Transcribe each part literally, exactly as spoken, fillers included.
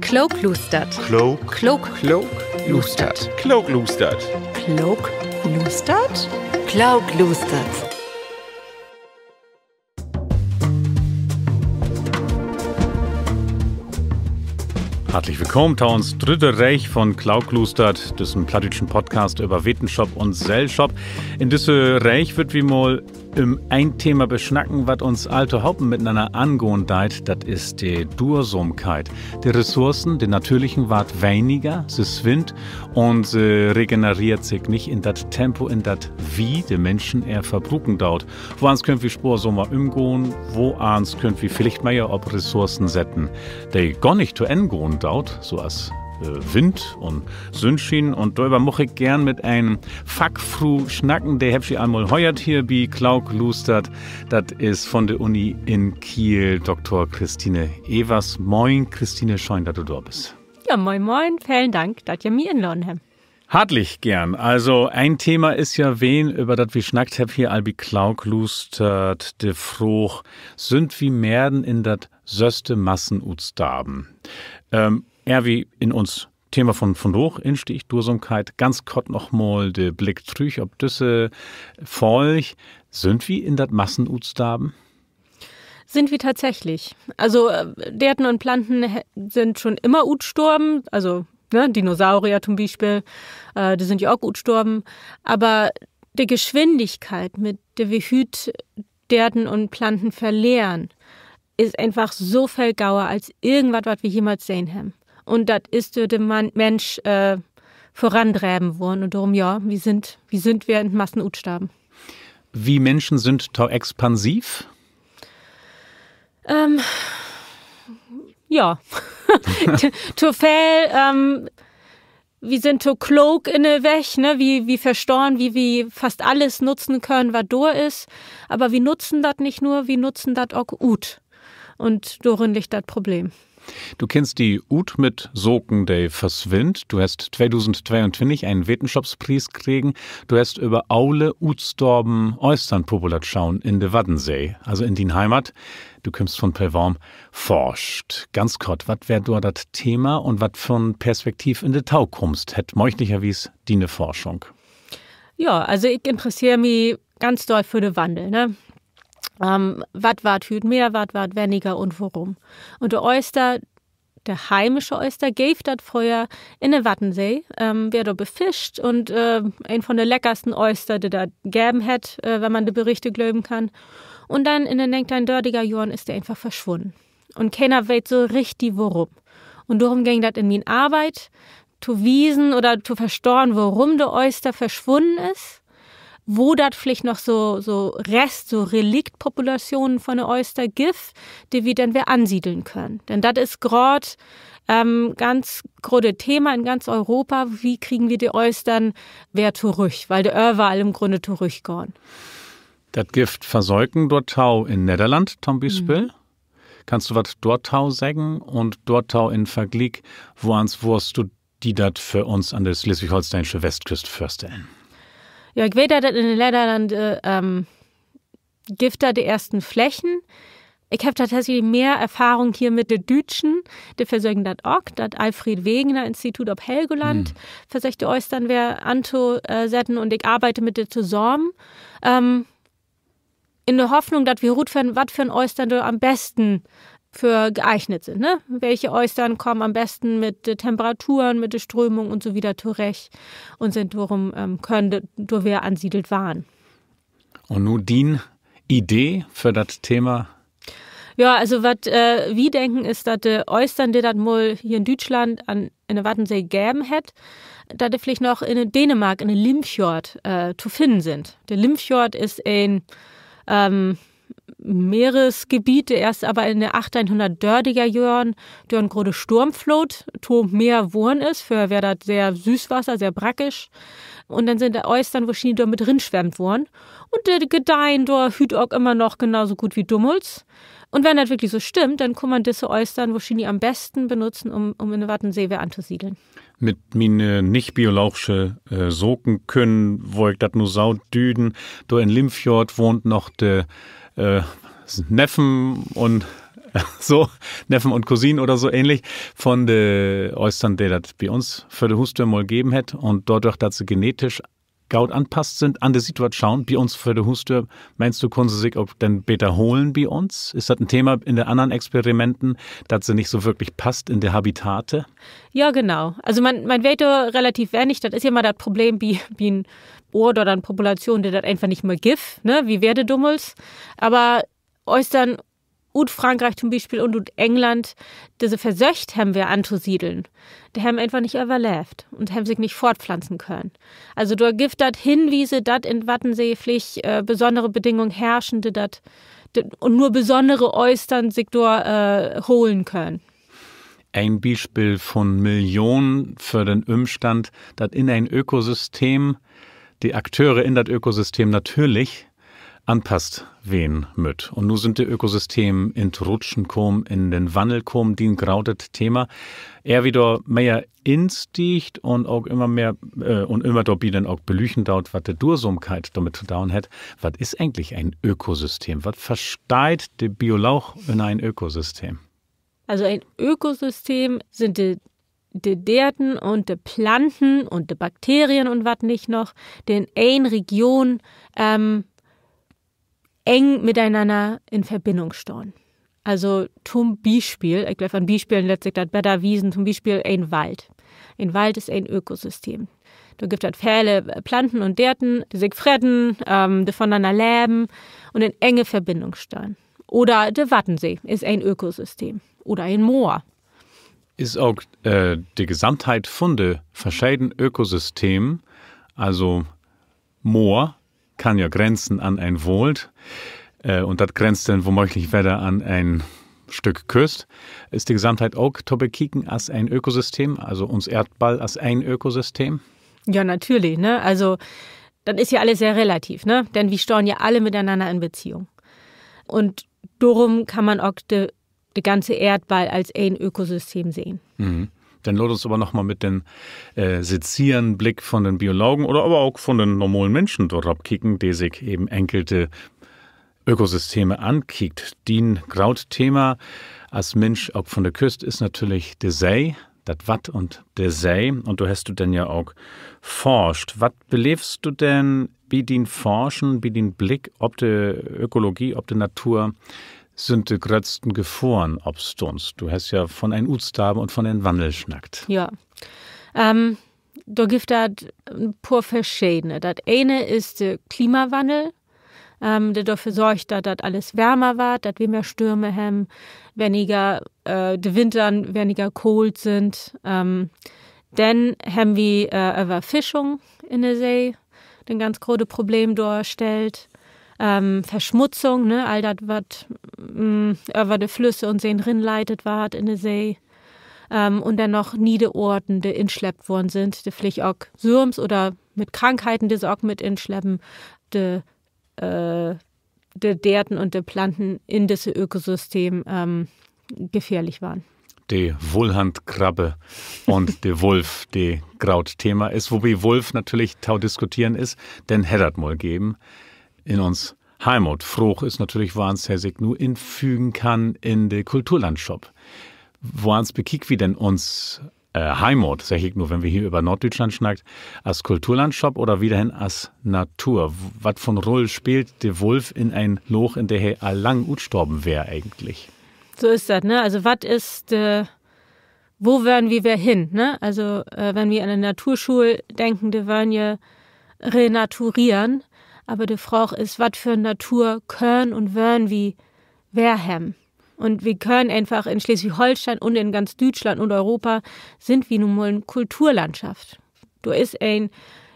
Klookluustert. Klook. Klook. Klookluustert. Klookluustert. Klookluustert. Klookluustert. Hartlich willkamen to uns drüdde Reeg von Klookluustert, düssen plattdüütschen Podcast över Wetenschop un Sellschop. In düsse Reeg wüllt wi mal üm een Thema besnacken, wat uns all tohopen mitenanner angahn deit. Dat is de Duersamkeit. De Ressourcen, de natürlichen, warrt weniger, se swindt un se regenereert sik nich in dat Tempo, in dat wi, de Minschen, ehr verbruken doot. Woans köönt wi spoorsamer ümgahn? Woans köönt wi villicht mehr op Ressourcen setten, de gor nich to Enn gahn doot, so as Wind un Sünnschien? Un doröver much ik geern mit en Fackfru snacken, de hebbt ji al mal höört hier bi Klookluustert. Dat is von de Uni in Kiel, Doktor Christine Evers. Moin, Christine, schöön, dat du dor büst. Ja, moin, moin. Velen Dank, dat ji mi inladen hebbt. Hartlich geern. Also, een Thema is ja ween, över dat wi snackt hebbt hier al bi Klookluustert, de Fraag: Sünd wi merrn in dat söste Massenutsterben? Ehr wi in uns Thema von vundaag instiegt, Duersamkeit, ganz kort noch mal de Blick trüch op düsse Folg: Sünd wi in dat Massenutsterben? Sünd wi tatsächlich. Also Deerten un Planten sünd schon immer utstorben, also, ne, Dinosaurier to'n Bispeel, de sünd ja ok utstorben. Aver de Geschwindigkeit, mit de wi hüüt Deerten un Planten verleren, is eenfach so veel gauer as irgendwat, wat wi jemals sehn hebbt. Un dat is dör de Minsch vörandreven worrn. Un dorüm, ja, wi sünd, wi sünd weer in't Massenutsterben. Wi Minschen sünd to expansiv? Ja. To veel, wi sünd to klook in de Weg, ne? Wi, wi verstahn, wo wi fast allens nutzen köönt, wat dor is. Aver wi nutzen dat nich nur, wi nutzen dat ok ut. Un dorin liggt dat Problem. Du kennst di ut mit Saken, de verswinnt. Du hest tweedusendtweeuntwintig en Wetenschopspries kregen. Du hest över ole, utstorben Oosternpopulatschoon in de Waddensee, also in dien Heimat, du kümmst von Pellworm, forscht. Ganz kort, wat weer dor dat Thema un wat för 'n Perspektiv in de Tokunft hett mööglicherwies diene Forschung? Ja, also ik interesseer mi ganz doll för de Wannel, ne? Wat warrt hüüt mehr, wat warrt weniger un worüm? Un de Oster, de heimische Oster, geev dat fröher in de Waddensee, weer dor befischt un een von de leckersten Oster, de dat geven hett, wenn man de Berichte glöven kann. Un denn in de negenteihnhunnertdörtiger Johren is de eenfach verswunnen. Un keener weet so richtig, worüm. Un dorüm güng dat in mien Arbeit, to wiesen oder to verstahn, worüm de Oster verswunnen is, wo dat villicht noch so, so Rest-, so Reliktpopulatschonen von de Oster gifft, de wi denn weer ansiedeln köönt. Denn dat is graad ganz grote Thema in ganz Europa: Wo kriegen wi de Ostern weer torüch, wiel de överall in'n Grunne torüchgahn. Dat gifft Versöken dorto in Nedderland to'n Bispeel. Kannst du wat dorto seggen un dorto in Vergliek, woans wurrst du di dat för uns an de sleswig-holsteensche Westküst vörstellen? Ja, ik weet, dat dat in de Nedderlande gifft dat de eersten Flächen. Ik heff tatsächlich mehr Erfahrung hier mit de Düütschen. De versöken dat ok. Dat Alfred-Wegener-Institut op Helgoland versöcht, de Ostern weer antosetten, un ik arbeide mit de tosamen in de Hoffnung, dat wi rutfinnen, wat för Ostern dor an'n besten för geeignet sünd, ne? Welche Ostern kamen an'n besten mit de Temperaturen, mit de Strömung un so wieder torecht un sünd dorüm, köönt dor weer ansiedelt warrn. Un nu dien Idee för dat Thema? Ja, also wat wi denken is, dat de Ostern, de dat mal hier in Düütschland in de Waddensee geven hett, dat de villicht noch in Dänemark in de Limfjord to finnen sünd. De Limfjord is en Meeresgebiet, de eerst aver in de achtteihnhunnertdörtiger Johren dör en grote Sturmfloot to Meer worrn is. Vörher weer dat sehr süß Wasser, sehr brackisch. Un denn sünd de Ostern wohrschienlich dor mit rinswemmt worrn. Un de gedeihen dor hüüt ok ümmer noch genau so goot as domals. Un wenn dat wirklich so stimmt, denn kunn man disse Ostern wohrschienlich an'n besten benutzen, um in de Waddensee weer antosiedeln. Mit miene nich biologsche Sakenkünn wöör ik dat nu so düden: Dor in Limfjord wahnt noch de Neffen un so, Neffen un Cousinen oder so ähnlich, von de Oostern, de dat bi uns vör de Huusdöör mal geven hett. Un dordörch, dat se genetisch goot anpasst sünd an de Situatschoon bi uns vör de Huusdöör, meenst du, kunnen se sik ok denn beter holen bi uns? Is dat en Thema in de annern Experimenten, dat se nich so würklich passt in de Habitate? Ja, genau. Also man, man weet dor relativ wenig. Dat is ja mal dat Problem bi, bi en Oort oder en Population, de dat eenfach nich mehr gifft, ne? Wi weern dummels. Aver Oostern ut Frankriek to'n Bispeel un ut England, de se versöcht hebben, weer antosiedeln, de hebben eenfach nich överleevt un hebben sik nich fortpflanzen könen. Also dor gifft dat Hinwiese, dat in Wattensee villicht, äh, besonnere Bedingungen herrschen, de dat, de, un nur besonnere Oostern sik dor, äh, holen könen. Een Bispeel von Millionen för den Ümstand, dat in en Ökosystem de Akteure in dat Ökosystem natürlich anpasst ween mööt. Un nu sünd de Ökosystem in't Rutschen kamen, in den Wannel kamen, dien grotet Thema. Ehr wi dor mehr instiegt un ok ümmer mehr, äh, un ümmer dorbi denn ok belüchten doot, wat de Duersamkeit dormit to doon hett, wat is egentlich en Ökosystem? Wat versteiht de Bioloog ünner en Ökosystem? Also en Ökosystem sünd de, de Deerten un de Planten un de Bakterien un wat nich noch, de in een Region, ähm, eng mitenanner in Verbindung stahn. Also to'n Bispeel, ik glööv, an Bispelen lett sik dat beter wiesen, to'n Bispeel en Wald. En Wald is en Ökosystem. Dor gifft dat vele Planten un Deerten, de sik freten, ähm, de vonanner leven un in enge Verbindung stahn. Oder de Wattensee is en Ökosystem. Oder en Moor. Is ok, äh, de Gesamtheit von de verscheden Ökosystemen, also Moor kann ja grenzen an en Woold, äh, un dat grenzt denn womööglich wedder an en Stück Küst. Is de Gesamtheit ok to bekieken as en Ökosystem, also uns Eerdball as en Ökosystem? Ja, natürlich, ne? Also, dat is ja alles sehr relativ, ne? Denn wi stahn ja alle mitenanner in Beziehung. Un dorüm kann man ok de, de ganze Eerdball as en Ökosystem sehn. Denn laat uns aver noch mal mit den, äh, sezieren Blick von den Biologen oder aver ok von den normalen Minschen dorop kieken, de sik even enkelte Ökosysteme ankiekt. Dien groot Thema as Minsch, ok von de Küst, is natürlich de See, dat Watt un de See. Un dor hest du denn ja ok forscht. Wat beleevst du denn bi dien Forschen, bi dien Blick op de Ökologie, op de Natur, sünd de gröttsten Gefohren opstunns? Du hest ja von en Utstarven un von en Wannel snackt. Ja. Ähm, dor gifft dat en poor verschedene. Dat ene is de Klimawannel, ähm, de dorför sorgt, dat dat alles wärmer warrt, dat wi mehr Störme hebben, weniger, äh, de Wintern weniger koolt sünd. Ähm, denn hebben wi, äh, Överfischung in de See, de en ganz grote Problem dorstellt. Ähm, Verschmutzung, ne, all dat, wat, mm, över de Flüsse un Seen rinleitet warrt in de See. Ähm, un denn noch niede Oorten, de insleppt worrn sünd, de villicht ok sülms oder mit Krankheiten, de se ok mit insleppen, de, äh, de Deerten un de Planten in disse Ökosystem, ähm, gefährlich warrn. De Wullhandkrabbe un de Wulf, de groot Thema is, wobi Wulf natürlich to diskuteren is, denn hett dat mal geven. In uns Heimat. Fraag is natürlich, woans he sik nu infügen kann in de Kulturlandschop. Woans bekiek wi denn uns, äh, Heimat, segg ik nu, wenn wi hier över Norddüütschland snackt, as Kulturlandschop oder wedderhen as Natur? Wat för 'n Rull speelt de Wulf in en Laag, in de he al lang utstorven weer egentlich? So is dat, ne? Also, wat is de, wo wörrn wi weer hen, ne? Also, äh, wenn wi an de Naturschool denken, de wörrn ja renaturieren. Aver de Fraag is, wat för Natur köönt un wörrn wi weer hebben? Un wi köönt eenfach in Sleswig-Holsteen un in ganz Düütschland un Europa sünd wi nu mal en Kulturlandschaft. Dor is en,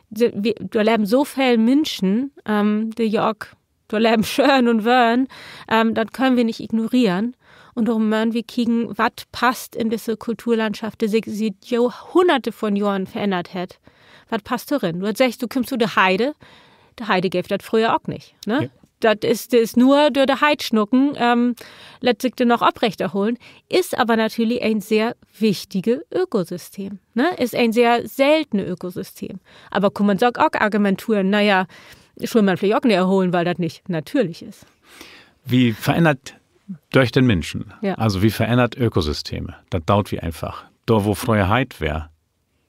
dor leven so veel Minschen, ähm, de ja ok dor leven schöön un wörrn, ähm, dat köönt wi nich ignoreren. Un dorüm mööt wi kieken, wat passt in disse Kulturlandschaft, de sik siet Johrhunnerte von Johren verännert hett. Wat passt dor rin? Du hest seggt, du kümmst ut de Heide. De Heide geev dat fröher ok nich, ne? Dat is, de is nur dör de Heid snucken, ähm, lett sik de noch oprecht erholen. Is aver natürlich en sehr wichtige Ökosystem, ne? Is en sehr seltene Ökosystem. Aver kunn man sik ok argumenturen, na ja, schull man villicht ok nich erholen, wiel dat nich natürlich is. Wi verännert Dörch den Minschen. Also wi verännert Ökosysteme. Dat doot wi eenfach. Dor, wo fröher Heid weer,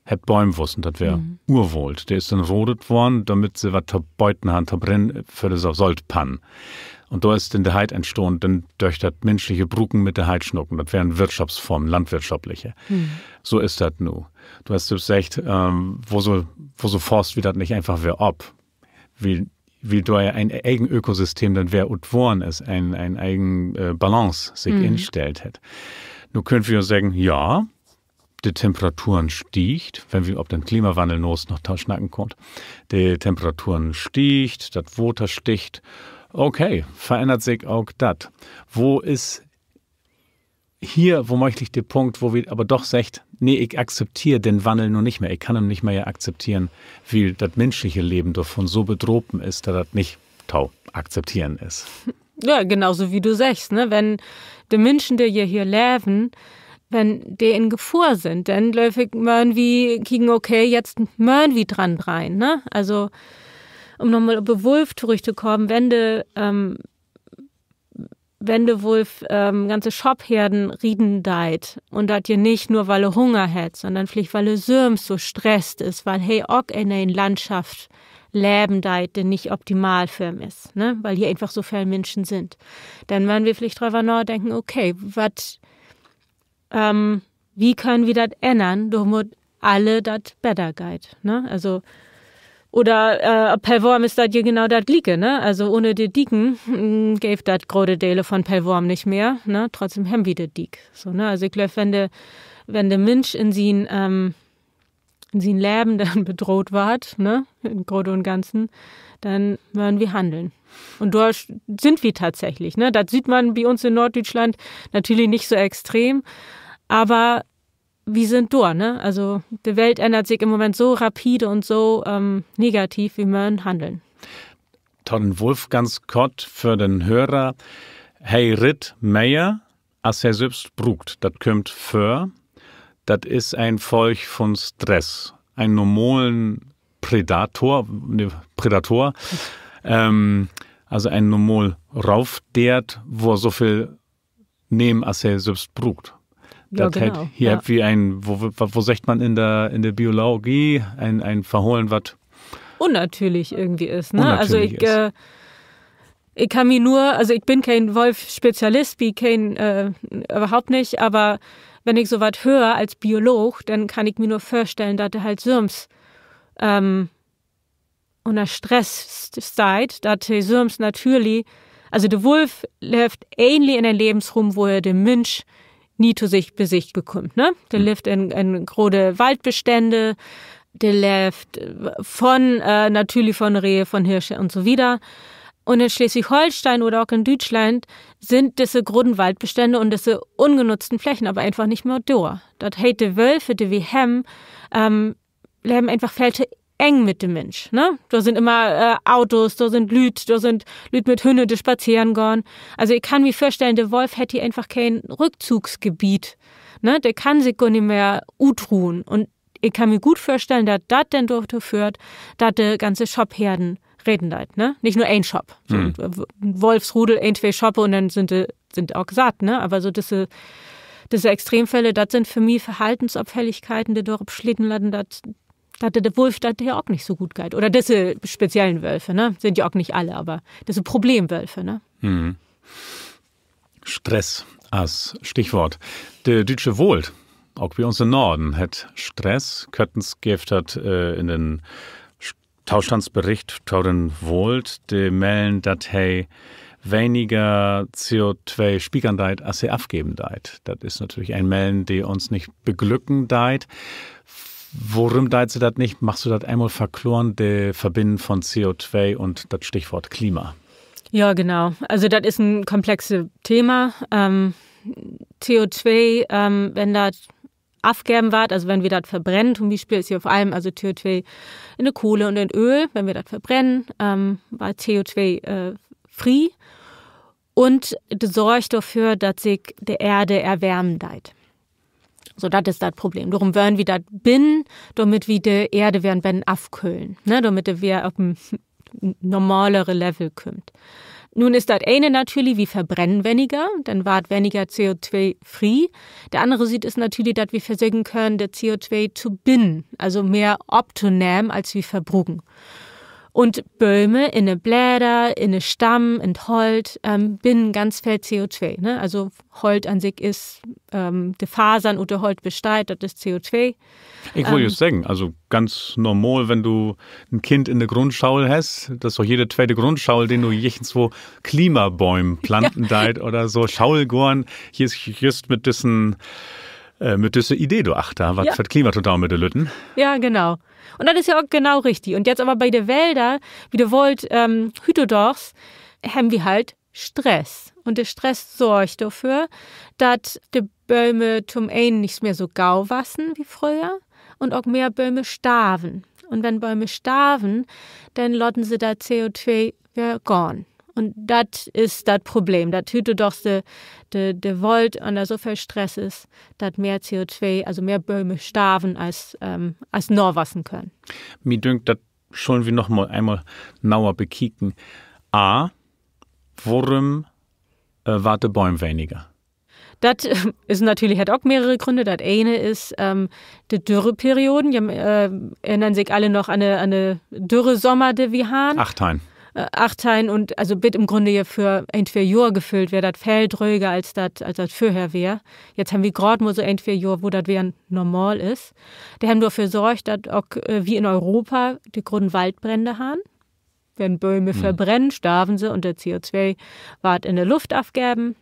hett Bööm wussen, dat weer Urwoold. De is denn rodet worrn, dormit se wat to beten harrn to brennen för de Soltpannen. Un dor is denn de Heid entstahn, denn dörch dat minschliche Bruken mit de Heid snucken. Dat weren Wirtschopsformen, landwirtschaftliche. So is dat nu. Du hest sülvst seggt, woso faast wi dat nich eenfach weer op? Wiel dor ja en egen Ökosystem denn weer utworrn is, en egen Balance sik instellt hett. Nu köönt wi jo seggen, ja, de Temperaturen stiegt, wenn wi op den Klimawannel naast noch to snacken kaamt. De Temperaturen stiegt, dat Water stiggt. Okay, verännert sik ok dat. Wo is hier womööglich de Punkt, wo wi aver doch seggt: Nee, ik akzepteer den Wannel nu nich mehr. Ik kann em nich mehr akzepteren, wiel dat minschliche Leven dorvun so bedrapen is, dat dat nich to akzepteren is. Ja, genau so, wie du seggst, ne? Wenn de Minschen, de hier leven, wenn de in Gefohr sünd, denn glööv ik, mööt wi kieken, okay, jetzt mööt wi dran dreihn, ne? Also, üm nochmal op de Wulf torüchtokamen, wenn de, wenn de Wulf ganze Schopherden rieten deit un dat ja nich nur, wiel he Hunger hett, sonnern villicht, wiel he sülvst so stresst is, wiel he ok in en Landschaft leven deit, de nich optimal för em is, ne? Wiel hier eenfach so veel Minschen sünd. Denn mööt wi villicht dröver nadenken, okay, wat, wie köönt wi dat ännern, dormit alle dat beter geiht, ne? Also, oder op Pellworm is dat ja genau dat Lieke, ne? Also ohne de Dieken geev dat grote Dele von Pellworm nich mehr, ne? Trotzdem hebbt wi de Diek, so, ne? Also ik glööv, wenn de Minsch in sien Leven denn bedroht warrt, ne, in Grote un Ganzen, denn mööt wi hanneln. Un dor sünd wi tatsächlich, ne? Dat süht man bi uns in Norddüütschland natürlich nich so extrem, aver wi sünd dor, ne? Also de Welt ännert sik in'n Moment so rapide un so negativ, wi mööt hanneln. To'n Wulf ganz kort för den Hörer: He ritt mehr, as he sülvst bruukt. Dat kümmt vör. Dat is en Folg vun Stress. En normalen Predator, Predator, also en normal Roofdeert, wöör so veel nehmen, as he sülvst bruukt. Dat heet, hier hebbt wi en, wo seggt man in de Biologie, en Verholen, wat unnatürlich irgendwie is, ne? Also ik ik kann mi nur, also ik bün keen Wulf-Spezialist, bi keen, överhaupt nich, aver wenn ik so wat höör as Bioloog, denn kann ik mi nur vörstellen, dat de halt sülvst ünner Stress steiht, dat he sülvst natürlich, also de Wulf leevt egentlich in en Levensruum, wo he de Minsch nie to sik, bi sik bekümmt, ne? De leevt in grote Waldbestände, de leevt von, natürlich von Rehe, von Hirsche un so wieder. Un in Sleswig-Holsteen oder ok in Düütschland sünd disse groten Waldbestände un disse ungenutzten Flächen aver eenfach nich mehr dor. Dat heet, de Wölfe, de wi hebben, leevt eenfach veel to eng mit de Minsch, ne? Dor sünd immer Autos, dor sünd Lüüd, dor sünd Lüüd mit Hünne, de spazeren gahn. Also ik kann mi vörstellen, de Wulf hett hier eenfach keen Rückzugsgebiet, ne? De kann sik gor nich mehr utruhen. Un ik kann mi goot vörstellen, dat dat denn dorto föhrt, dat de ganze Schopherden reten deit, ne? Nich nur een Schop. So en Wulfsrudel, een, twee Schoppe un denn sünd ok satt, ne? Aver so disse Extremfälle, dat sünd för mi Verhaltensopfälligkeiten, de dorop slieten laten, dat de Wulf dat hier ok nich so goot geiht. Oder disse speziellen Wölfe, ne? Sünd ja ok nich alle, aver disse Problemwölfe, ne? Stress as Stichwoort. De Düütsche Woold, ok bi uns in'n Norden, hett Stress. Körtens geev dat in den Tostandsbericht to den Woold de Mellen, dat he weniger C O twee spiekern deit, as he afgeven deit. Dat is natürlich en Mellen, de uns nich beglücken deit. Worüm deit se dat nich? Magst du dat eenmal verkloren, de Verbinnen von C O twee un dat Stichwoort Klima? Ja, genau. Also dat is en komplexe Thema. C O twee, wenn dat afgeven warrt, also wenn wi dat verbrennen, to'n Bispeel, is ja vör allem also C O twee in de Kohle un in Ööl, wenn wi dat verbrennen, warrt C O twee frie un dat sorgt dorför, dat sik de Eerde erwärmen deit. So, dat is dat Problem. Dorüm wörrn wi dat binnen, dormit wi de Eerde weer en beten afköhlen, ne? Dormit de weer op en normalere Level kümmt. Nu is dat ene natürlich, wi verbrennen weniger, denn warrt weniger C O twee frie. De annere Siet is natürlich, dat wi versöken köönt, dat C O twee to binnen, also mehr optonehmen, as wi verbruken. Un Bööm in de Bläder, in de Stamm, in't Holt, ähm, binnen ganz veel C O twee, ne? Also Holt an sik is, ähm, de Fasern, ut de Holt besteiht, dat is C O twee. Ik wull jüst seggen, also ganz normal, wenn du en Kind in de Grundschool hest, dat is doch jede tweete Grundschool, de nu jichtenswo Klimabööm planten deit oder so, Schoolgoorn, hier is jüst mit düssen, äh, mit düsse Idee dor achter, wat för't Klima to doon mit de Lütten. Ja, genau. Un dat is ja ok genau richtig. Un jetzt aver bi de Wälder, bi de Woold, ähm, hüüttodaags, hebbt wi halt Stress. Un de Stress sorgt dorför, dat de Bööm to'n enen nich mehr so gau wassen as fröher un ok mehr Bööm starven. Un wenn Bööm starven, denn laten se dat C O twee weer gahn. Un dat is dat Problem, dat hüüttodaags de, de, de Woold ünner so veel Stress is, dat mehr C O twee, also mehr Bööm starven as, ähm, as nawassen köönt. Mi dünkt, dat schullen wi noch mal eenmal nauer bekieken. A, worüm, äh, warrt de Bööm weniger? Dat, äh, is natürlich, hett ok mehrere Grünn. Dat ene is, ähm, de Dürreperioden. Ji, äh, erinnern sik alle noch an de, an de Dürresommer, de wi harrn. Achtteihn. Äh, achtteihn un also bit in'n Grunne ja för een, twee Johr geföhlt weer dat veel dröger, as dat, as dat vörher weer. Jetzt hebbt wi graad mal so een, twee Johr, wo dat weer normal is. De hebbt dorför sorgt, dat ok, äh, wi in Europa de groten Waldbränne harrn. Wenn Bööm verbrennen, starven se un dat C O twee warrt in de Luft afgeven.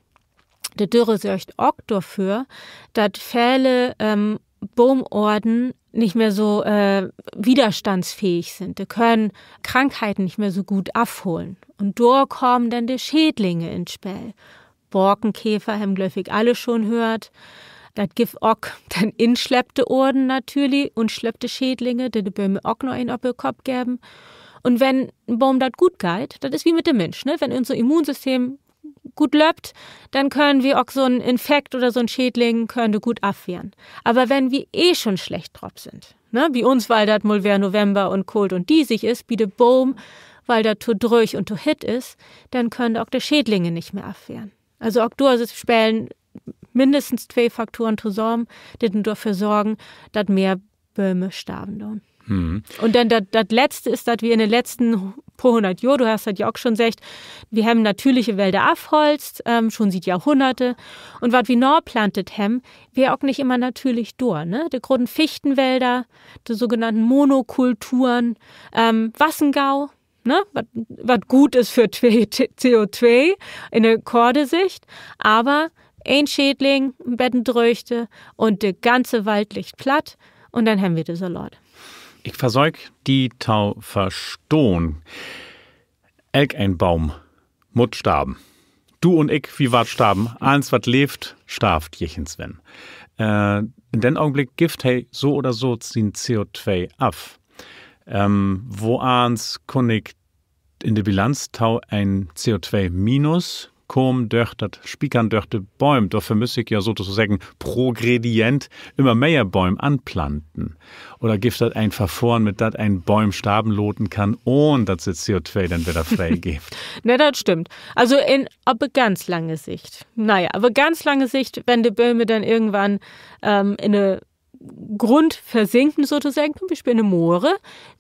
De Dürre sörgt ok dorför, dat vele, ähm, Boomoorten nich mehr so, äh, widerstandsfähig sünd. De köönt Krankheiten nich mehr so goot afholen. Un dor kamen denn de Schädlinge in't Speel. Borkenkäfer hebbt, glööv ik, alle schon höört. Dat gifft ok denn insleppte Oorten natürlich, insleppte Schädlinge, de de Bööm ok noch een op de Kopp geven. Un wenn en Boom dat goot geiht, dat is wie mit de Minsch, ne? Wenn unse Immunsystem goot löppt, denn köönt wi ok so'n Infekt oder so'n Schädling, köönt de goot afwehren. Aver wenn wi eh schon slecht drop sünd, ne? Bi uns, wiel dat mal weer November un koolt un diesig is, bi de Bööm, wiel dat to dröög un to hitt is, denn köönt ok de Schädlinge nich mehr afwehren. Also ok dor spelen minnestens twee Faktoren tosamen, de denn dorför sorgen, dat mehr Bööm starven doon. Un denn dat, dat Letzte is, dat wi in de letzten poor hunnert Johr, du hest dat ja ok schon seggt, wi hebbt natürliche Wälder afholzt, ähm, schon siet Johrhunnerte. Un wat wi naplantet hebbt, weer ok nich immer natürlich dor, ne? De groten Fichtenwälder, de sogenannten Monokulturen, ähm, wassen gau, ne? Wat, wat goot is för twee T-, C O twee in de korte Sicht, aver een Schädling, en beten Dröögte un de ganze Wald liggt platt un denn hebbt wi de Salat. Ik versöök, di to verstahn. Elkeen Boom mutt starven. Du un ik, wi warrt starven. Allens, wat leevt, starvt jichtenswenn. Äh, in den Ogenblick gifft he so oder so sien C O twee af. Ähm, woans kunn ik in de Bilanz to en C O twee Minus kamen dörch dat Spiekern dörch de Bööm? Dorför müss ik ja sotoseggen progredient ümmer mehr Bööm anplanten. Oder gifft dat en Verfohren, mit dat een Bööm starven laten kann, ahn dat se C O twee denn wedder free geevt? Nee, dat stimmt. Also in, op ganz lange Sicht. Na ja, op ganz lange Sicht, wenn de Bööm denn irgendwann, ähm, in de Grund versinken, sotoseggen, to'n Bispeel in de Moore,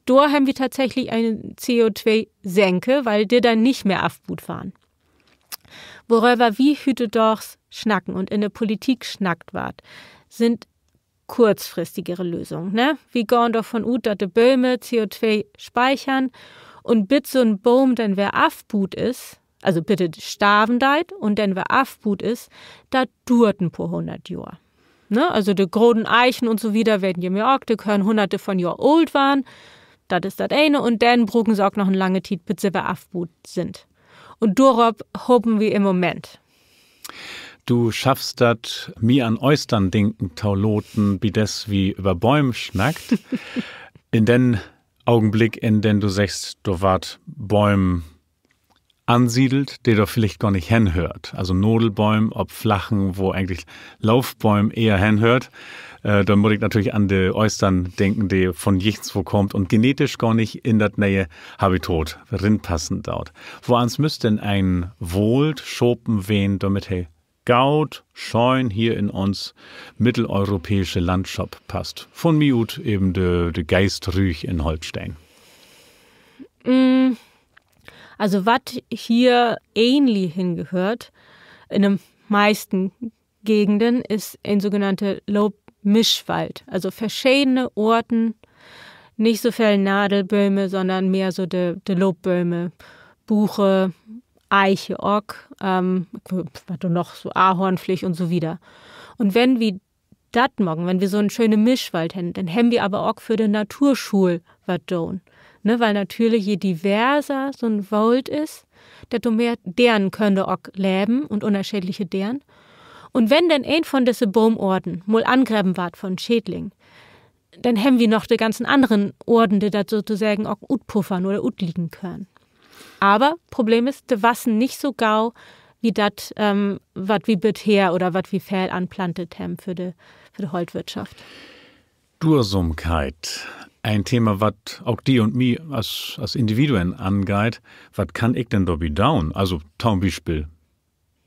dor hebbt wi tatsächlich en C O twee Senke, wiel de denn nich mehr afbuut warrn. Woröver wi hüüttodaags snacken un in de Politik snackt warrt, sünd kurzfristigere Lösungen, ne? Wi gahn dorvon ut, dat de Bööm C O twee spiekern un bit so'n Boom denn weer afbuut is, also bit he starven deit un denn weer afbuut is, dat duert en poor hunnert Johr. Ne? Also de groten Eichen un so wieder, weet ji ja ok, de köönt hunnerte von Johr oolt warrn. Dat is dat ene. Un denn bruken se ok noch en lange Tiet, bit se weer afbuut sünd. Un dorop hopen wi in'n Moment. Du schaffst dat, mi an Oostern denken to laten, bi dat wi över Bööm snackt. In den Ogenblick, in den du seggst, dor warrt Bööm ansiedelt, de dor villicht gor nich henhöört. Also Nadelbööm op Flachen, wo egentlich Loofbööm eher henhöört. Äh, denn mutt ik natürlich an de Oostern denken, de von jichtenswo kaamt un genetisch gor nich in dat ne'e Habitat rinpassen doot. Woans müss denn en Woold schapen ween, dormit he goot, schöön hier in uns middeleuropäische Landschop passt? Von mi ut even de, de Geestrüch in Holsteen. Also wat hier egentlich hingehöört, in de meisten Gegenden, is en sogenannte Loopmischwald. Also verschedene Oorten, nich so veel Nadelbööme, sonnern mehr so de, de Loopbööme, Buche, Eiche ok, wat dor noch, so Ahorn villicht un so wieder. Un wenn wi dat maken, wenn wi so 'n schöne Mischwald hebbt, denn hebbt wi aver ok för de Naturschuul wat doon. Ne, wiel natürlich, je diverser so 'n Woold is, desto mehr Deren köönt dor ok leven un ünnerscheedliche Deren. Un wenn denn een von disse Boomoorten mal angrepen warrt von Schädling, denn hebbt wi noch de ganzen annern Oorten, de dat sotoseggen ok utpuffern oder utglieken köönt. Aver Problem is, de wassen nich so gau as dat, wat wi bether oder wat wi veel anplantet hebbt för de, för de Holtwirtschaft. Duersamkeit. En Thema, wat ok di un mi as, as Individuen angeiht. Wat kann ik denn dorbi doon? Also to'n Bispeel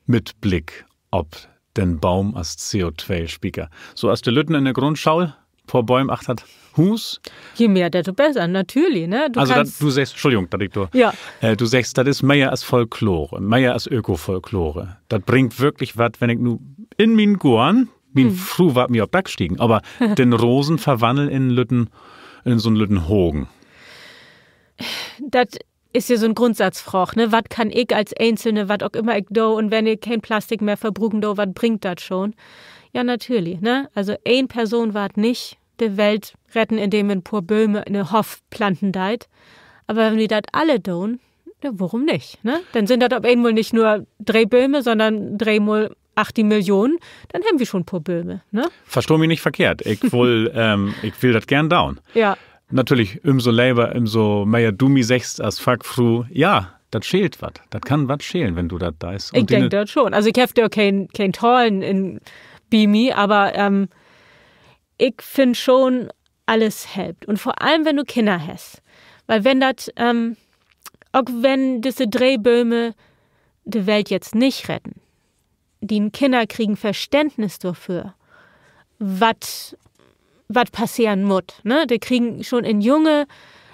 mit Blick op den Boom as C O twee Spieker. So as de Lütten in de Grundschool, poor Bööm achter 't Huus. Je mehr, desto besser, natürlich, ne? Also dat, du seggst, Entschuldigung, dat ik dor, du seggst, dat is mehr as Folklore, mehr as Ökofolklore. Dat bringt würklich wat, wenn ik nu in mien Goorn, mien Fru warrt mi op Dack stiegen, aver den Rosen verwannel in lütten, in so'n lütten Hagen. Dat is ja so'n Grundsatzfraag, ne? Wat kann ik as Eenzelne, wat ok ümmer ik do, un wenn ik keen Plastik mehr verbruken do, wat bringt dat schon? Ja, natürlich, ne? Also een Person warrt nich de Welt retten, indem se en poor Bööme in de Hoff planten deit. Aver wenn wi dat alle doon, ja, worüm nich, ne? Denn sünd dat op eenmal nich nur dree Bööme, sonnern dreemal achtzig Millionen, denn hebbt wi schon poor Bööme, ne? Verstah mi nich verkehrt. Ik will, ik will dat geern doon. Natürlich, ümso lever, ümso mehr du mi seggst as Fackfru, ja, dat scheelt wat. Dat kann wat schelen, wenn du dat deist. Ik denk dat schon. Also ik heff dor keen, keen Tallen in, bi mi, aver ik finn schon, alles helpt. Un vör allem, wenn du Kinner hest. Wiel wenn dat, ok wenn disse dree Bööme de Welt jetzt nich retten, dien Kinner kriegen Verständnis dorför, wat, wat passeren mutt, ne? De kriegen schon in junge,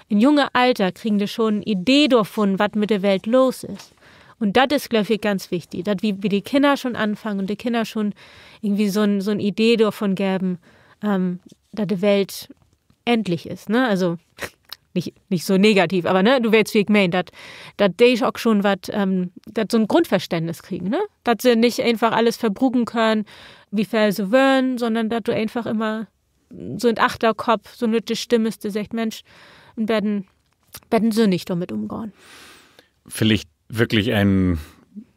in junge Alter kriegen de schon en Idee dorvun, wat mit de Welt los is. Un dat is, glööv ik, ganz wichtig, dat wi bi de Kinner schon anfangen un de Kinner schon irgendwie so'n, so'n Idee dorvun geven, dat de Welt endlich is, ne? Also, nich, nich so negativ, aver, ne, du weetst, wie ik meen, dat, dat de ok schon wat, dat so'n Grundverständnis kriegen, ne? Dat se nich eenfach alles verbruken köönt, wie veel se wüllt, sonnern dat du eenfach ümmer so in't Achterkopp so'n lütte Stimm is, de seggt: Mensch, en beten, beten sünnig dormit ümgahn. Villicht würklich en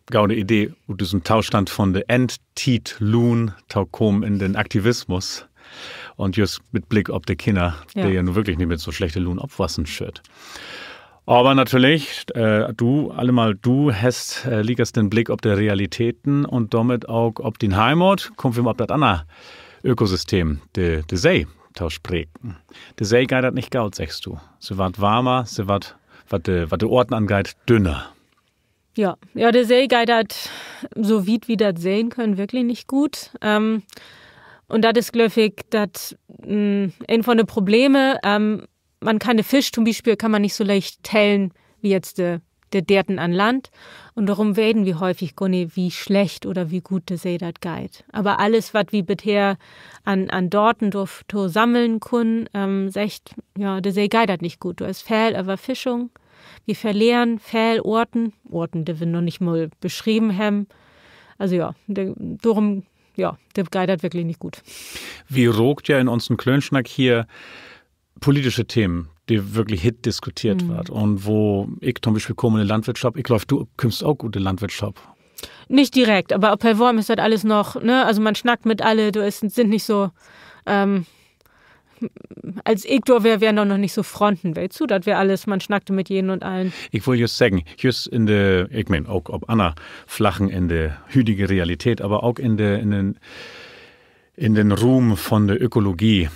gode Idee, ut düssen Tostand von de Endtiet-Luun to kamen in den Aktivismus. Un jüst mit Blick op de Kinner, de ja nu würklich nich mit so slechte Luun opwassen schüllt. Aver natürlich, du, allemal du hest liekers den Blick op de Realitäten un dormit ok op dien Heimat. Kaamt wi mal op dat anner Ökosystem, de, de See, to spreken. De See geiht dat nich goot, seggst du. Se warrt warmer, se warrt, wat de, wat de Oorten angeiht, dünner. Ja, ja, de See geiht dat, so wiet wi dat sehn köönt, wirklich nich goot. Un dat is, glööv ik, dat, een von de Probleme, man kann de Fisch to'n Bispeel, kann man nich so licht tellen wie jetzt de, de Deerten an Land. Un dorüm weten wi häufig gor nich, wie slecht oder wie goot de See dat geiht. Aver alles, wat wi bether an, an Daten dorto sammeln kunnen, seggt, ja, de See geiht dat nich goot. Dor is veel Överfischung. Wi verleren veel Oorten, Oorten, de wi noch nich mal beschreven hebbt. Also ja, de, dorüm, ja, de geiht dat wirklich nich goot. Wi raakt ja in unsen Klöönsnack hier politische Themen, de würklich hitt diskuteert warrt. Un wo ik to'n Bispeel kaam, in de Landwirtschop, ik glööv, du kümmst ok ut de Landwirtschop. Nich direkt, aver op Pellworm is dat alles noch, ne? Also man snackt mit alle, dor is, sünd nich so, as ik dor weer, weren dor noch nich so Fronten, weetst du? Dat weer alles, man snackt mit jeden un allen. Ik wull jüst seggen, jüst in de, ik meen, ok op anner Flachen in de hüdige Realität, aver ok in de, in de In den Ruum von de Ökologie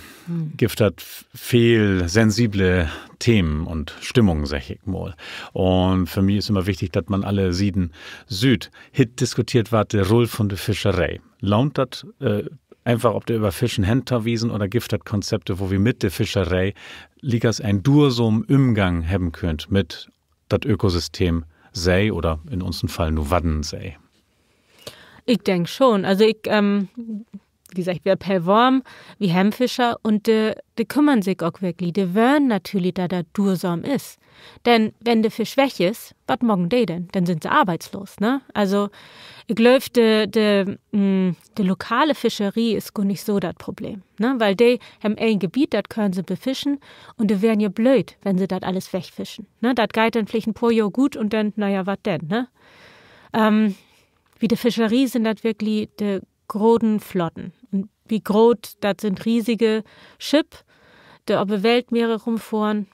gifft dat veel sensible Themen un Stimmungen, segg ik mal. Un för mi is immer wichtig, dat man alle Sieden süht. Hitt diskuteert warrt de Rull von de Fischeree. Lohnt dat, eenfach op de Överfischen hentowiesen, oder gifft dat Konzepte, wo wi mit de Fischeree liekers en duersamen Ümgang hebben köönt mit dat Ökosystem See oder in unsen Fall nu Waddensee? Ik denk schon. Also ik, wie seggt, wi hebbt Pellworm, wi hebbt Fischer un de, de kümmern sik ok wirklich. De wüllt natürlich, dat dat duersam is. Denn wenn de Fisch weg is, wat maken de denn? Denn sünd se arbeitslos, ne? Also, ik glööv, de, de, de lokale Fischerie is gor nich so dat Problem, ne? Wiel de hebbt en Gebiet, dat köönt se befischen, un de weern ja blööd, wenn se dat alles wegfischen, ne? Dat geiht denn villicht en poor Johr goot un denn, na ja, wat denn, ne? Bi de Fischerie sünd dat wirklich de groten Flotten. Un wie groot, dat sünd riesige Schipp, de op de Weltmeere rumfohren,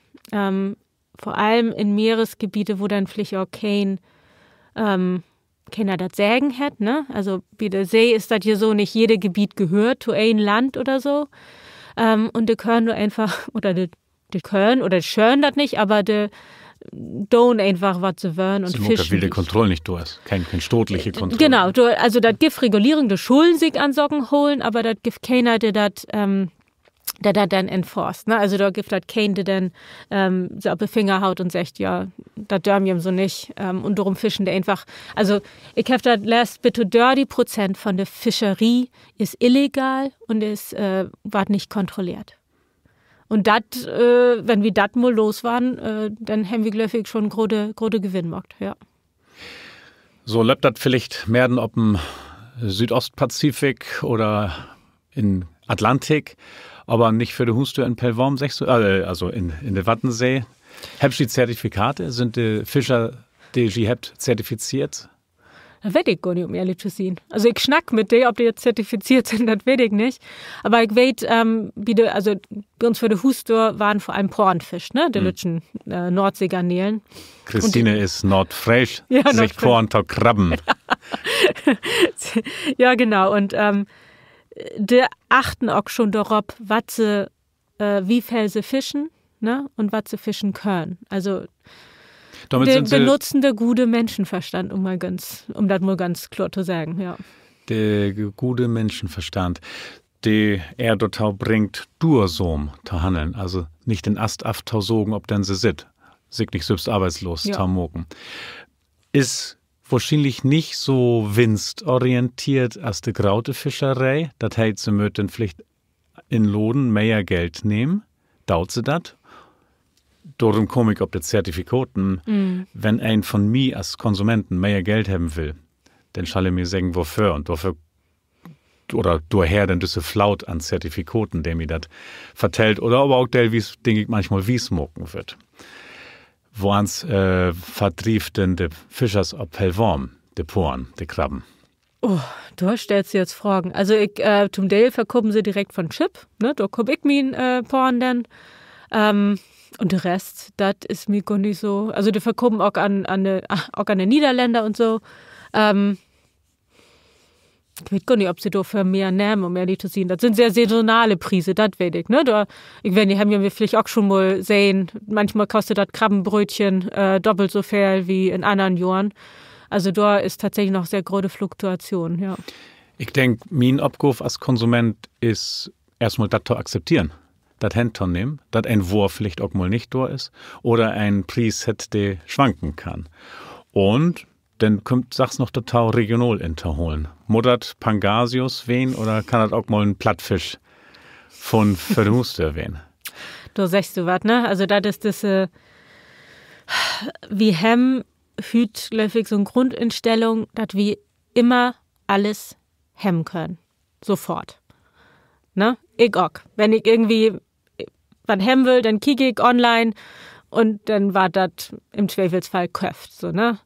vör allem in Meeresgebiete, wo denn villicht ok keen, keener dat Seggen hett, ne? Also bi de See is dat ja so, nich jede Gebiet gehöört to een Land oder so. Un de köönt dor eenfach, oder de, de köönt, oder de schöölt dat nich, aver de doon eenfach, wat se wüllt un fischen. Wiel de Kontroll nich dor is. Keen, keen staatliche Kontroll. Genau, also dat gifft Regulierung, de schullen sik an Saken holen, aver dat gifft keener, de dat, de dat denn enforced, ne? Also dor gifft dat keen, de denn se op de Finger haut un seggt, ja, dat dörven wi so nich, un dorüm fischen de eenfach. Also ik heff dat leest, bit to dörtig Prozent von de Fischerie is illegal un is, warrt nich kontrolleert. Un dat, wenn wi dat mal los warrn, denn hebbt wi, glööv ik, schon grote, grote Gewinn maakt, ja. So löppt dat villicht mehr denn op den Südoostpazifik oder in Atlantik, aver nich vör de Huusdöör in Pellworm, seggst du? Also in, in de Waddensee. Hebbt ji Zertifikate? Sünd de Fischer, de ji hebbt, zertifizeert? Dat weet ik gor nich, üm ehrlich to sien. Also ik snack mit de, of de zertifizeert sünd, dat weet ik nich. Aver ik weet, bi de, also bi uns vör de Huusdöör warrt vör allem Poorn fischt, ne? De lütten Noordseegarnelen. Christine is noordfreesch, seggt Poorn to Krabben. Ja, genau. Un de achten ok schon dorop, wat se, wie veel se fischen, ne? Un wat se fischen köönt. Also de nutzen de gode Minschenverstand, üm dat mal ganz kloor to seggen, ja. De gode Minschenverstand, de ehr dorto bringt, duersam to hanneln, also nich den Ast aftosagen, op den se sitt, sik nich sülvst arbeitslos to maken. Is wohrschienlich nich so winstorienteert as de grote Fischeree. Dat heet, se mööt denn villicht in'n Laden mehr Geld nehmen, doot se dat. Dorüm kaam ik op de Zertifikaten. Wenn een von mi as Konsumenten mehr Geld hebben will, denn schall he mi seggen, woför. Un dorför, oder dorher denn düsse Floot an Zertifikaten, de mi dat vertellt oder aver ok deelwies, denk ik, manchmal wiesmaken wüllt. Woans verdrievt denn de Fischers op Pellworm de Poorn, de Krabben? Oh, dor stellst du jetzt Fragen. Also ik, to'n Deel verkopen se direkt von Schipp, ne? Dor koop ik mien Poorn denn. Un de Rest, dat is mi gor nich so. Also de verkopen ok an, ok an de Niederländer un so. Ik weet gor nich, of se dorför mehr nehmen, üm ehrlich to sien. Dat sünd sehr saisonale Priese, dat weet ik, ne? Dor, ik weet nich, hebbt ji villicht ok schon mal sehn, manchmal kost dat Krabbenbrötchen doppelt so veel wie in annern Johren. Also dor is tatsächlich noch sehr grote Fluktuation, ja. Ik denk, mien Opgaav as Konsument is, eerstmal dat to akzepteren, dat hentonehmen, dat en Woor villicht ok mal nich dor is oder en Pries hett, de swanken kann. Un denn kümmt sachs noch dorto, regional intoholen. Mutt dat Pangasius ween oder kann dat ok mal en Plattfisch von vör de Huusdöör ween? Dor seggst du wat, ne? Also dat is düsse, wi hebben hüüt, glööv ik, so'n Grundinstellung, dat wi immer alles hebben köönt. Sofort. Ne? Ik ok. Wenn ik irgendwie wat hebben will, denn kiek ik online un denn warrt dat im Tweefelsfall köfft, so, ne?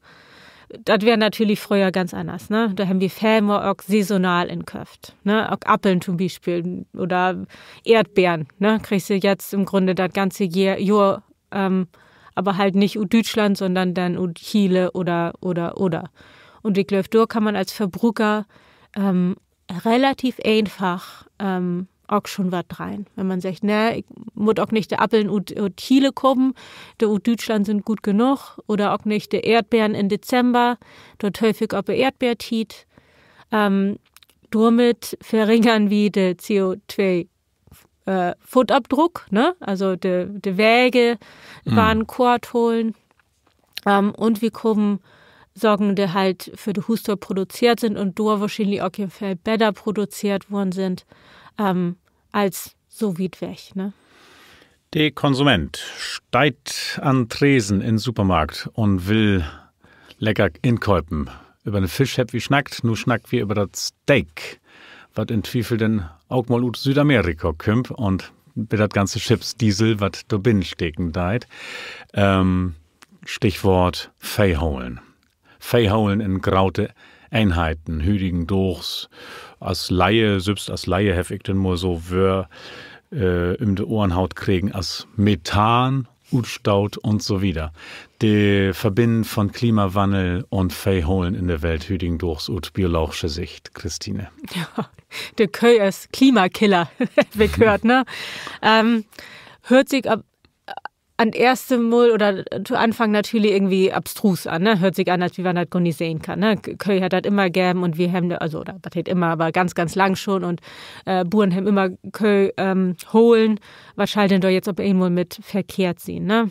Dat weer natürlich fröher ganz anners, ne? Dor hebben wi veel mehr ok saisonal inköfft, ne? Ok Appeln to'n Bispeel oder Eerdbeern, ne? Kriggst du jetzt im Grunde dat ganze Johr, Johr, aver halt nich ut Düütschland, sonnern denn ut Chile oder, oder, oder. Un ik glööv, dor kann man as Verbruker relativ eenfach, ähm, ok schon wat dreihn. Wenn man seggt, ne, ik mutt ok nich de Appeln ut, ut Chile kopen, de ut Düütschland sünd goot genoog, oder ok nich de Eerdbeern in Dezember, dor tööv ik op de Eerdbeertiet. Ähm, dormit verringern wi de C O twee, äh, Footafdruck, ne? Also de, de Wege warrn kort holen. Ähm, un wi kopen Saken, de halt för de Huusdöör produzeert sünd un dor wohrschienlich ok ja veel beter produzeert worrn sünd, ähm, as so wiet weg, ne? De Konsument steiht an Tresen in Supermarkt un will lecker inköpen. Över den Fisch hebbt wi snackt, nu snackt wi över dat Steak, wat in Twiefel denn ok mal ut Südamerika kümmt un bi dat ganze Schippsdiesel, wat dor binnen steken deit. Ähm, Stichwoort Veehoolen. Veehoolen in grote Eenheiten, hüdigendaags. As Laie, sülvst as Laie heff ik denn mal so Wöör, äh, üm de Ohren haut kregen as Methan, Utstoot un so wieder. De Verbinnen von Klimawannel un Veehoolen in de Welt hüdigendaags ut biologsche Sicht, Christine. De Köh as Klimakiller, heff ik höört, ne? Ähm, höört sik an eerste Mal oder to Anfang natürlich irgendwie abstrus an, ne? Höört sik an, as wenn man dat gor nich sehn kann, ne? Köh hett dat immer geven un wi hebben, also, oder wat heet immer, aver ganz, ganz lang schon un, äh, Buern hebben immer Köh, ähm, holen. Wat schall denn dor jetzt op eenmal mit verkehrt sien, ne?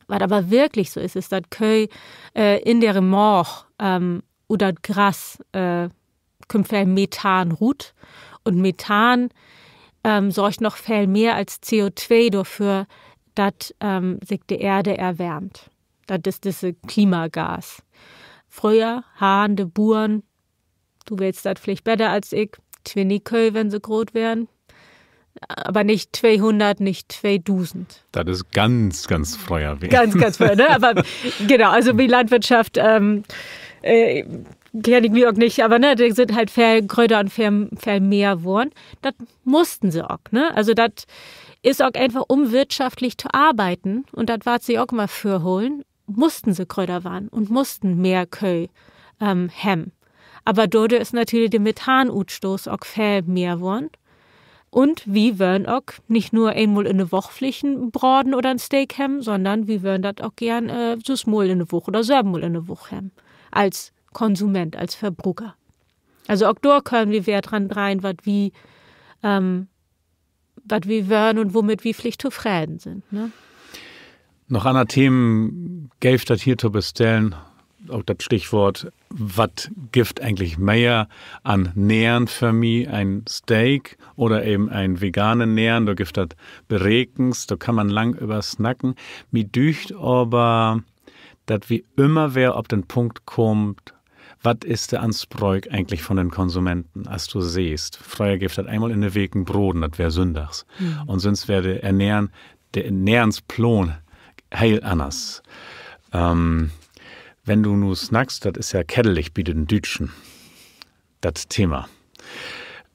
Wat aver wirklich so is, is, dat Köh, äh, in de Maag, ähm, ut dat Gras, äh, kümmt veel Methan rut. Un Methan, ähm, sorgt noch veel mehr as C O twee dorför, dat, ähm, sik de Eerde erwärmt. Dat is disse Klimagas. Fröher harrn de Buern, du weetst dat villicht beter as ik, twintig Köh, wenn se groot weren. Aver nich tweehunnert, nich tweedusend. Dat is ganz, ganz fröher ween. Ganz, ganz fröher, ne? Aver genau, also bi Landwirtschaft, ähm, äh, kenn ik mi ok nich, aver, ne, de sünd halt veel grötter un veel, veel mehr worrn. Dat mussten se ok, ne? Also dat is ok eenfach, um wirtschaftlich to arbeiden, un dat warrt se ok mal vörholen, mussten se grötter warrn un mussten mehr Köh, ähm, hebben. Aver dordör is natürlich de Methanutstoot ok veel mehr worrn. Un wi wörrn ok nich nur eenmal in de Woch villicht en Braden oder en Steak hebben, sonnern wi wörrn dat ok geern, äh, söss Mal in de Woch oder söven Mal in de Woch hebben. As Konsument, as Verbruker. Also ok dor köönt wi weer dran dreihn, wat wi, ähm, wat wi wörrn un womit wi villicht tofreden sünd, ne? Noch anner Themen geev dat hier to bestellen, ok dat Stichwoort, wat gifft egentlich mehr an Nehren för mi, en Steak oder even en veganen Nehren? Dor gifft dat Berekens, dor kann man lang över snacken. Mi dücht aver, dat wi ümmer weer op den Punkt kaamt, wat is de Anspröök egentlich von den Konsumenten? As du seggst, fröher geev dat eenmal in de Week en Broden, dat weer sünndags. Un sünst weer de Ernähren, de Ernährensplaan heel anners. Ähm, wenn du nu snackst, dat is ja keddelig bi den Düütschen, dat Thema.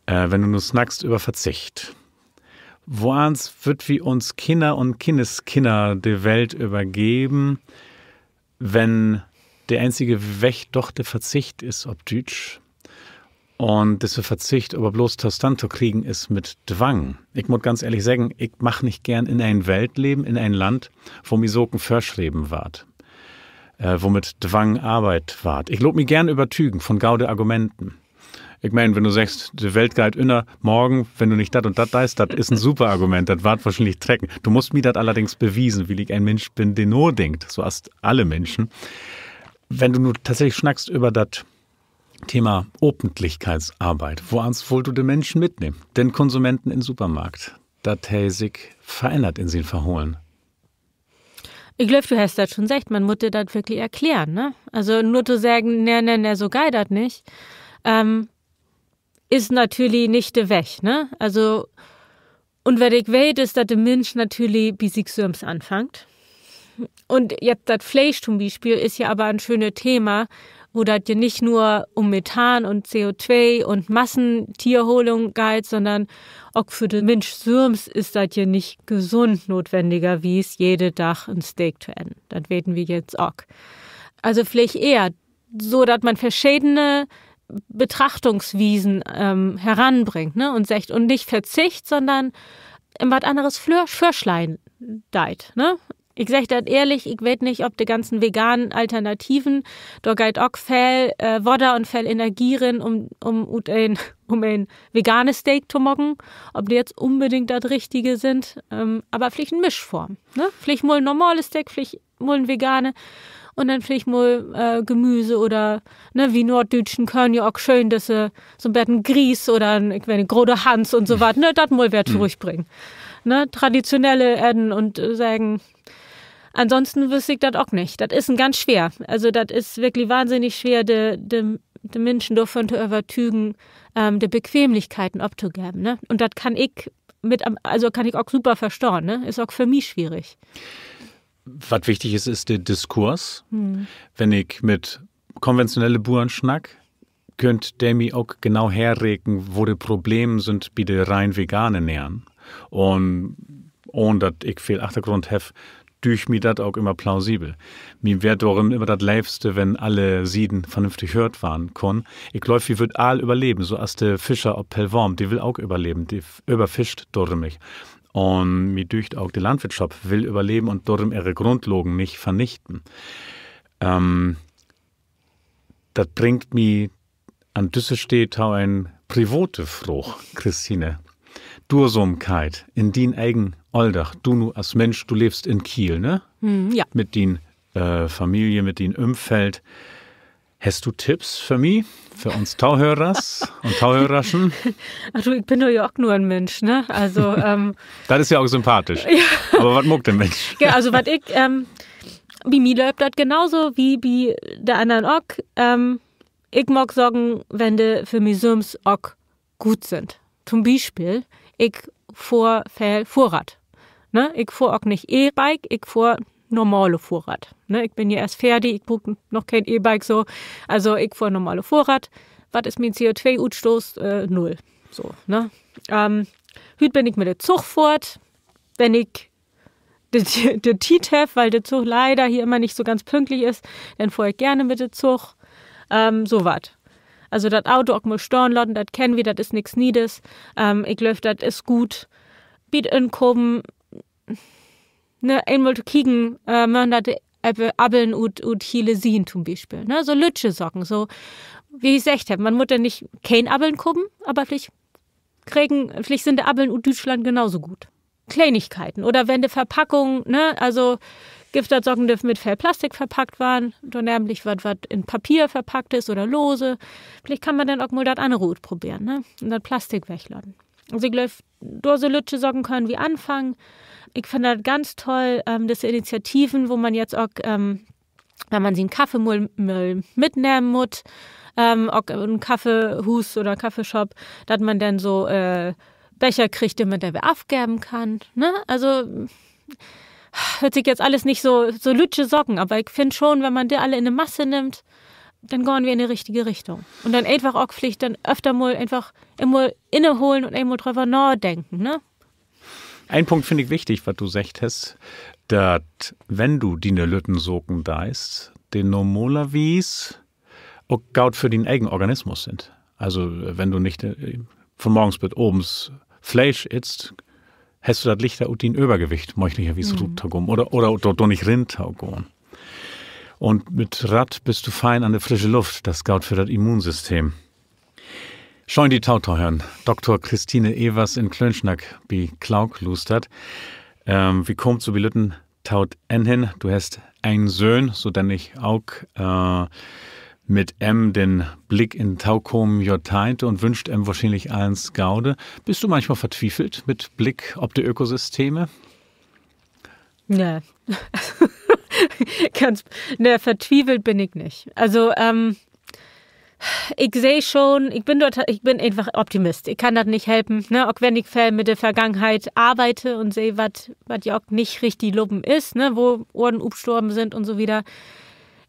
Äh, wenn du nu snackst över Verzicht, woans wüllt wi uns Kinner un Kinneskinner de Welt övergeven, wenn de eenzige Weg doch de Verzicht is op Düütsch? Un disse Verzicht aver bloots tostann to kriegen is mit Dwang. Ik mutt ganz ehrlich seggen, ik mag nich geern in en Welt leven, in en Land, wo mi Saken vörschreven warrt, äh, wo mit Dwang arbeidt warrt. Ik laat mi geern övertügen von gode Argumenten. Ik meen, wenn du seggst, de Welt geiht ünner morgen, wenn du nich dat un dat deist, dat is en super Argument, dat warrt wohrschienlich trecken. Du musst mi dat allerdings bewiesen, wiel ik en Minsch bün, de nadenkt, so as alle Minschen. Wenn du nu tatsächlich snackst över dat Thema Öffentlichkeitsarbeit, woans wullt du de Minschen mitnehmen, den Konsumenten in Supermarkt, dat he sik verännert in sien Verholen? Ik glööv, du hest dat schon seggt, man mutt dat wirklich erklären, ne? Also nur to seggen, nee, nee, nee, so geiht dat nich, ähm, is natürlich nich de Weg, ne? Also, un wat ik weet, is, dat de Minsch natürlich bi sik sülvst anfangt. Un jetzt dat Fleesch to'n Bispeel is ja aver en schöne Thema, wo dat ja nich nur üm Methan un C O twee un Massentierholung geiht, sonnern ok för de Minsch sülvst is dat ja nich gesund, notwendigerwies jede Dag en Steak to eten. Dat weten wi jetzt ok. Also villicht ehr so, dat man verschedene Betrachtungswiesen, ähm, heranbringt, ne? Un seggt, un nich verzicht, sonnern, ähm, wat anneres vör-, vörsleihn deit, ne? Ik segg dat ehrlich, ik weet nich, ob de ganzen veganen Alternativen, dor geiht ok veel, äh, Water un veel Energie rin, um, um ut en, um en vegane Steak to maken, ob de jetzt unbedingt dat Richtige sünd, ähm, aver villicht en Mischform, ne? Villicht mal en normale Steak, villicht mal en vegane un denn villicht mal, äh, Gemüse oder, ne, wi Norddüütschen köönt ja ok schöön düsse, so 'n beten Gries oder 'n, ik weet nich, grote Hans un so wat, ne, dat mal weer torüchbringen. Ne, traditionelle Eten un, äh, seggen, ansonsten wüss ik dat ok nich. Dat is en ganz sweer. Also, dat is wirklich wahnsinnig sweer, de, de, de Minschen dorvon to övertügen, ähm, de Bequemlichkeiten optogeven, ne? Un dat kann ik mit am, also kann ik ok super verstahn, ne? Is ok för mi swierig. Wat wichtig is, is de Diskurs. Wenn ik mit konventionelle Buern snack, köönt de mi ok genau herreken, wo de Problemen sünd bi de rein vegane Nehren. Un ahn dat ik veel Achtergrund heff, dücht mi dat ok ümmer plausibel. Mi weer dorüm ümmer dat Leevste, wenn alle Sieden vernünftig höört warrn kunn. Ik glööv, wi wüllt all överleven, so as de Fischer op Pellworm, de will ok överleven, de f-, överfischt dorüm nich. Un mi dücht ok, de Landwirtschop will överleven un dorüm ehre Grundlagen nich vernichten. Ähm, dat bringt mi an düsse Steed to en private Fraag, Christine. Duersamkeit in dien egen Alldag, du nu as Minsch, du leevst in Kiel, ne? Mit dien, äh, Familie, mit dien Ümfeld. Hest du Tipps för mi, för uns Tohörers un Tohörerschen? Ach du, ik bün doch ja ok nur en Minsch, ne? Also, ähm, dat is ja ok sympathisch. Aver wat maakt den Minsch? Ja, also wat ik, ähm, bi mi löppt dat genauso wie bi de annern ok. Ähm, ik maak Saken, wenn de för mi sülvst ok goot sünd. To'n Bispeel, ik fohr veel Fohrrad. Ne? Ik fohr ok nich E-Bike, ik fohr normale Fohrrad. Ne? Ik bün ja eerst veertig, ik bruuk noch keen E-Bike so. Also ik fohr normale Fohrrad. Wat is mien C O twee Utstoot? Äh, null. So, ne? Ähm, hüüt bün ik mit de Zug fohrt, wenn ik de, de Tiet heff, wiel de Zug leider hier immer nich so ganz pünktlich is, denn fohr ik geern mit de Zug. Ähm, so wat. Also dat Auto ok mal stahn laten, dat kennt wi, dat is nix Nees. Ähm, ik glööv, dat is goot. Bi't Inkopen, ne, eenmal to kieken, äh, man dat de Appel-, Appeln ut, ut Chile sünd to'n Bispeel, ne? So lüttje Saken, so, wie ik seggt heff, man mutt ja nich keen Appeln kopen, aver villicht kriegen, villicht sünd de Appeln ut Düütschland genauso goot. Kleinigkeiten. Oder wenn de Verpackung, ne, also, gifft dat Saken, de mit veel Plastik verpackt warrn, dor nehm ik wat, wat in Papier verpackt is oder lose. Villicht kann man denn ok mal dat annere utproberen, ne? Un dat Plastik weglaten. Also, ik glööv, dor so lüttje Saken köönt wi anfangen. Ik finn dat ganz toll, ähm, disse Initiativen, wo man jetzt ok, ähm, wenn man sien Kaffee mal, mal mitnehmen mutt, ähm, ok in Kaffeehuus oder Kaffeeshop, dat man denn so, äh, Becher kriggt, de man denn weer afgeven kann, ne? Also, höört sik jetzt allens nich so, so lüttje Saken, aver ik finn schon, wenn man de alle in de Masse nimmt, denn gahn wi in de richtige Richtung. Un denn eenfach ok villicht denn öfter mal eenfach eenmal inneholen un eenmal dröver nadenken, ne? Een Punkt finn ik wichtig, wat du seggt hest, dat, wenn du diene lütten Saken deist, de normalerwies ok goot för dien egen Organismus sünd. Also, wenn du nich, äh, von morgens bit avends Fleesch ittst, hest du dat lichter, ut dien Övergewicht möglicherwies rut to kamen oder, oder dor, dor nich rin to gahn. Un mit Rad büst du fein an de frische Luft, dat is goot för dat Immunsystem. Schöön, di totohören. Doktor Christine Evers in Klöönsnack bi Klookluustert. Ähm, wi kaamt so bi lütten to't Enn hen. Du hest een Söhn, so denn ik ok, äh, mit em den Blick in Tokamen jo teiht un wünscht em wohrschienlich allens Gode. Büst du manchmal vertwiefelt mit Blick op de Ökosysteme? Nee. Ganz, nee, vertwiefelt bün ik nich. Also, ähm, ik seh schon, ik bün dor, ik bün eenfach Optimist. Ik kann dat nich helpen, ne? Ok wenn ik veel mit de Vergangenheit arbeide un seh, wat, wat ja ok nich richtig lopen is, ne? Wo Oorden upstorven sünd un so wieder.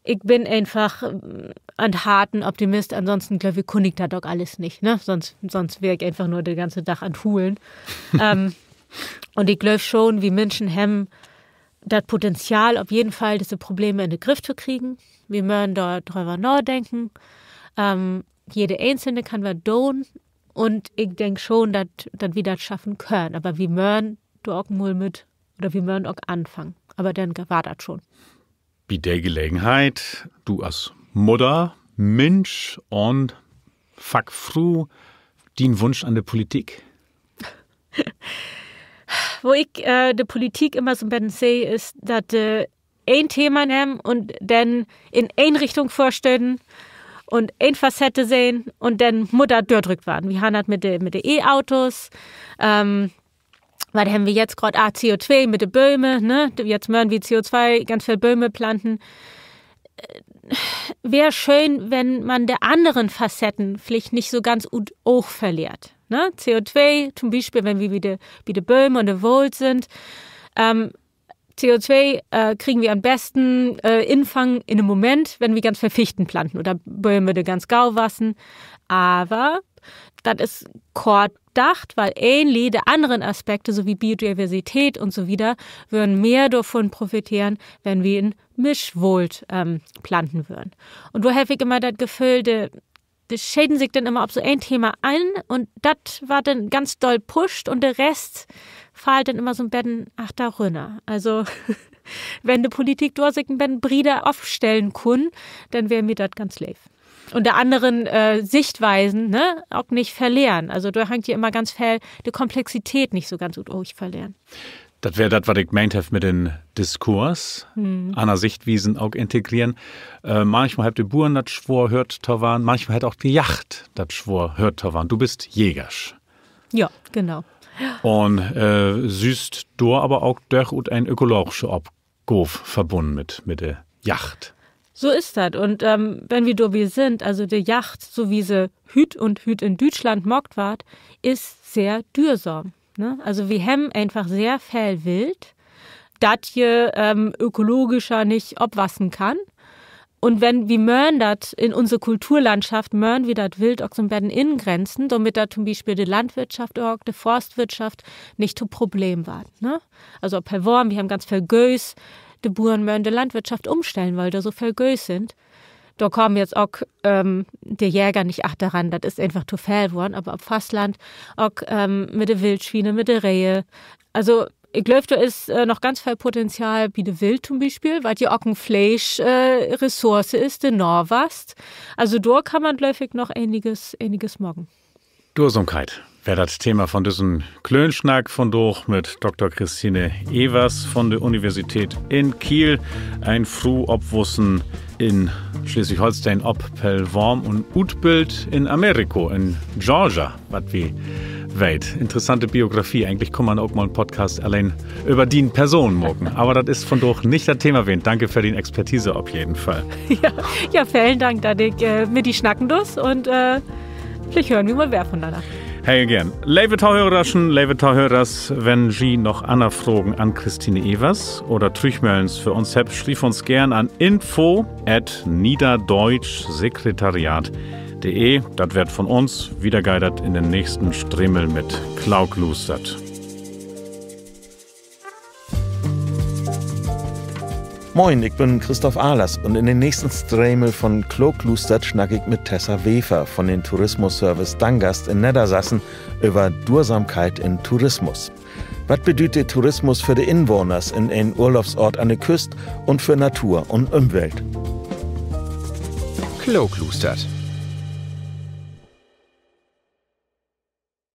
Ik bün eenfach, mm, an't Hart en Optimist. Ansonsten, glööv ik, kunn ik dat ok allens nich, ne? Sonst, sonst weer ik eenfach nur den ganzen Dag an't Hulen. Ähm, un ik glööv schon, wi Minschen hebben dat Potenzial, op jeden Fall disse Probleme in de Griff to kriegen. Wi mööt dor dröver nadenken. Ähm, Jede Enkelne kann wat doon. Un ik denk schon, dat, dat wi dat schaffen köönt. Aver wi mööt dor ok mal mit, oder wi mööt ok anfangen. Aver denn warrt dat schon. Bi de Gelegenheit, du as Mudder, Minsch un Fackfru, dien Wunsch an de Politik? Wo ik, äh, de Politik immer so 'n beten seh, is, dat de een Thema nehmen un denn in een Richtung vörstellen un een Facette sehn un denn mutt dat dördrückt warrn. Wi harrn dat mit de, mit de E-Autos, ähm, wat hebben wi jetzt graad? Ah, C O twee mit de Bööm, ne? Jetzt mööt wi C O twee, ganz veel Bööm planten. Weer schöön, wenn man de anneren Facetten villicht nich so ganz ut Oog verleert, ne? C O twee to'n Bispeel, wenn wi bi de, bi de Bööm un de Woold sünd. Ähm, C O twee, äh, kriegen wi an'n besten, äh, infangen in den Moment, wenn wi ganz veel Fichten planten oder Bööm, de ganz gau wassen. Aver dat is kort dacht, wiel egentlich de anneren Aspekte, so wie Biodiversität un so wieder, würden mehr dorvun profiteren, wenn wi en Mischwoold, ähm, planten würden. Un dor heff ik immer dat Geföhl, de, de scheten sik denn immer op so een Thema an un dat warrt denn ganz doll pusht un de Rest fallt denn immer so 'n beten achterünner. Also, wenn de Politik dor sik en beten breder opstellen kunn, denn weer mi dat ganz leev. Un de anneren, äh, Sichtweisen, ne, ok nich verleren. Also, dor hangt ja immer ganz veel de Komplexität nich so ganz ut Oog verleren. Dat weer dat, wat ik meent heff mit den Diskurs. Anner Sichtwiesen ok integreren. Äh, manchmal hebbt de Buern dat swoor, höört to warrn, manchmal hett ok de Jagd dat swoor, höört to warrn. Du büst Jägersch. Ja, genau. Un, äh, sühst dor aver ok dörchut en ökologische Opgaav verbunnen mit, mit de Jagd. So is dat. Un, ähm, wenn wi dorbi sünd, also de Jagd, so wie se hüüt un hüüt in Düütschland maakt warrt, is sehr düersam, ne? Also wi hebben eenfach sehr veel Wild, dat je, ähm, ökologischer nich opwassen kann. Un wenn wi mööt dat in unse Kulturlandschaft, mööt wi dat Wild ok so 'n beten ingrenzen, dormit dat to'n Bispeel de Landwirtschaft oder ok de Forstwirtschaft nich to Problem warrt, ne? Also op Pellworm, wi hebben ganz veel Göös, de Buern mööt de Landwirtschaft umstellen, wiel dor so veel Göös sünd. Dor kaamt jetzt ok, ähm, de Jäger nich achteran, dat is eenfach to veel worrn, aver op Fastland ok, ähm, mit de Wildswien, mit de Rehe. Also, ik glööv, dor is, äh, noch ganz veel Potenzial bi de Wild to'n Bispeel, wat ja ok en Fleesch-, äh, Ressource is, de nawasst. Also, dor kann man, glööv ik, noch eniges, eniges maken. Duersamkeit weer dat Thema von düssen Klöönsnack vundaag mit Doktor Christine Evers von de Universität in Kiel. En Fru, opwussen in Sleswig-Holsteen, op Pellworm un utbillt in Amerika, in Georgia, wat wi weet. Interessante Biografie. Egentlich kunn man ok mal en Podcast alleen över dien Person maken. Aver dat is vundaag nich dat Thema ween. Danke för dien Expertise op jeden Fall. Ja, ja, velen Dank, dat ik, äh, mit di snacken dröff un, äh, villicht hören wi mal weer vunenanner. Heel geern. Leve Tohörerschen, leve Tohörers, wenn ji noch anner Fragen an Christine Evers oder Trüchmellens för uns hebbt, schrievt uns geern an info at niederdeutschsekretariat punkt de. Dat weer 't von uns. Wieder geiht dat in den nächsten Stremel mit Klookluustert. Moin, ik bün Christoph Ahlers un in den nächsten Stremel von Klookluustert snack ik mit Tessa Wever von den Tourismusservice Dangast in Neddersassen över Duersamkeit in Tourismus. Wat bedüüdt de Tourismus för de Inwahners in en Urlaubsoort an de Küst un för Natur un Ümwelt? Klookluustert,